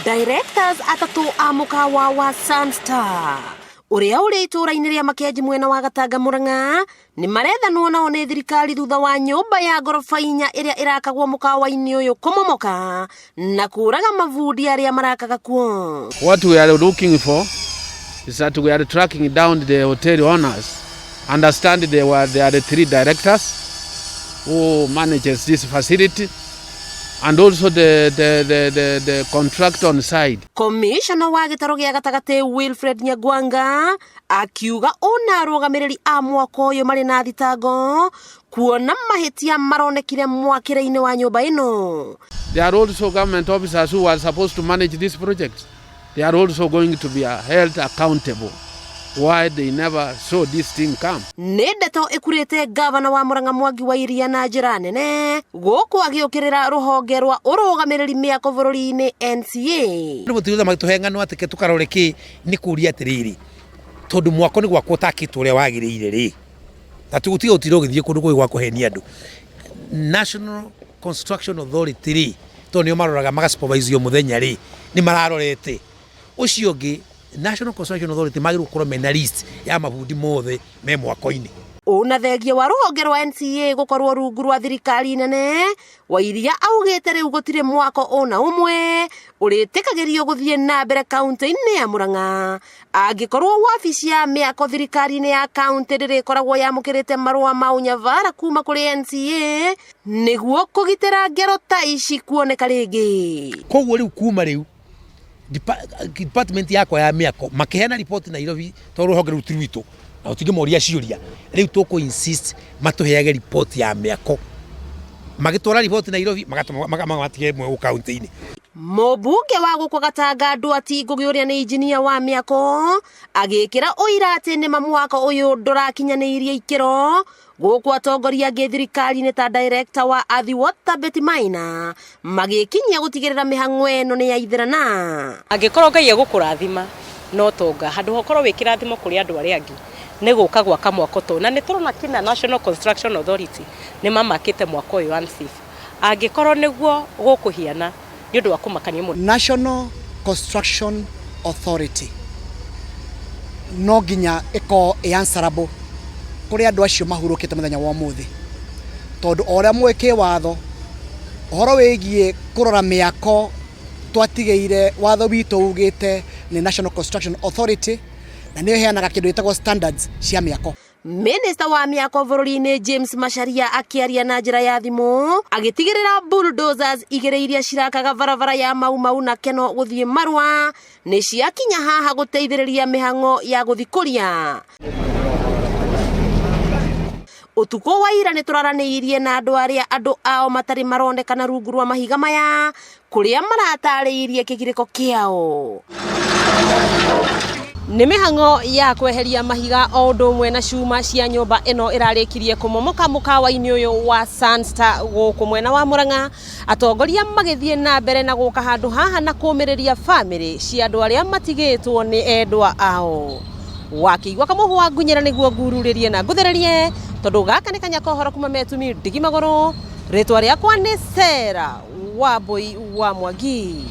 Directors atatũ a mũkawa wa Sunstar ũrĩa ũrĩ itũũra-inĩ rĩa Makenji mwena wa Gatanga Murang'a nĩ marethanwo nao nĩ thirikari thutha wa nyũmba ya ngoroba inya ĩrĩa ĩrakagwo mũkawa-inĩ ũyũ kũmomoka na kũraga mabundi arĩa marakaga kuo. What we are looking for is that we are tracking down the hotel owners. Understand there are the three directors who manages this facility and also the contractor on site. Komishona wa gĩtarũ gĩa gatagatĩ Wilfred Nyagwanga akiuga ona arũgamĩrĩri a mwako ũyũ marĩ na thitango kuona mahĩtia maronekire mwakĩre-inĩ wa nyũmba ĩno. There are also government officers who are supposed to manage this project. They are also going to be held accountable why they never saw this thing come. Nĩ ndeto ĩkurĩte gavana wa Murang'a Mwangi wa Iria na njĩra nene gũkũ agĩũkĩrĩra rũhonge rwa ũrũgamĩrĩri mĩako bũrũri-inĩ NCA. Nĩ gũtigĩrĩra magĩtũhe ng'ano atĩ tũkarore kĩ nĩ kũria atĩrĩrĩ, tondũ mwako nĩ gwakwo ũtakĩtwo ũrĩa wagĩrĩire rĩ, na tũgũtiga gũtinda ũgĩthiĩ kũndũ kũngĩ gwa kũhenia andũ. National Construction Authority rĩ, tondũ nĩo maroraga maga supervise o mũthenya rĩ, nĩ mararorete. Ũcio ũngĩ, National Construction Authority magĩrĩirwo gũkorwo mena list ya mabundi mothe me mwako-inĩ. Ona thengia wa rũhonge rwa NCA gũkorwo rungu rwa thirikari nene, Wairia augĩte rĩu gũtirĩ mwako ona ũmwe ũrĩtĩkagĩrio gũthiĩ na mbere kaunti-inĩ ya Murang'a angĩkorwo wabici ya mĩako thirikari-inĩ ya kaunti ndĩrĩkoragwo yamũkĩrĩte marũa ma ũnyabara kuma kũrĩ NCA nĩguo kũgitĩra ngero ta ici kuoneka rĩngĩ. Koguo rĩu kuma rĩu department yakwa ya mĩako makĩheana report Nairobi, tondũ rũhonge rũu ti rwitũ na tũtingĩmoria ciũria, rĩu tũkũ insist matũheage report ya mĩako. Magĩtwara report Nairobi, magatige ĩmwe gũkũ kaunti-inĩ. Mũmbunge wa gũkũ Gatanga Ndwati Ngũgĩ ũrĩa nĩ injinia wa mĩako agĩkĩra ũira atĩ nĩma mwako ũyũ ndũrakinyanĩirie ikĩro gũkũ atongoria angĩ thirikari-inĩ ta director wa Athi Water Betty Maina magĩkinyia gũtigĩrĩra mĩhang'o ĩno nĩ yaithĩrana. Angĩkorwo Ngai egũkũrathima no tonga handũ hokorwo wĩ kĩrathimo kũrĩ andũ arĩa angĩ nĩ gũka gwaka mwako ta ũyũ. Na nĩ tũrona kinya National Construction Authority nĩ mamakĩte mwako ũyũ unsafe. Angĩkorwo nĩguo gũkũhiana nĩ ũndũ wa kũmakania mũno. National Construction Authority no nginya ĩkorwo ĩ answerable kũrĩ andũ acio mahurũkĩte mũthenya wa ũmũthĩ, tondũ o ũrĩa mũĩ kĩwatho ũhoro wĩgiĩ kũrora mĩako twatigĩire watho witũ ugĩte nĩ National Construction Authority, na nĩyo ĩheanaga kĩndũ gĩtagwo standards cia mĩako. Minista wa mĩako bũrũri-inĩ James Macharia akĩaria na njĩra ya thimũ agĩtigĩrĩra bulldozers igĩrĩ iria cirakaga barabara ya Mau Mau na Keno gũthiĩ Marua nĩ ciakinya haha gũteithĩrĩria mĩhang'o ya gũthikũria. Ũtukũ wa ira nĩ tũraranĩirie na andũ arĩa andũ ao matarĩ maronekana rungu rwa mahiga maya kũrĩa maratarĩirie kĩgirĩko kĩao. Nĩ mĩhang'o ya kweheria mahiga o ũndũ ũmwe na cuma cia nyũmba ĩno ĩrarĩkirie kũmomoka mũkawa-inĩ ũyũ wa Sunstar gũkũ mwena wa Murang'a. Atongoria magĩthiĩ na mbere na gũka handũ haha na kũmĩrĩria bamĩrĩ cia andũ arĩa matigĩtwo nĩ endwa ao. Wakĩigua kamũhũ wa ngunyĩra nĩguo ngururĩrie na ngũthererie, tondũ gaka nĩ kanya kohoro kuma Metumi ndigi magũrũ. Rĩtwa rĩakwa nĩ Sarah Wambui wa Mwangi.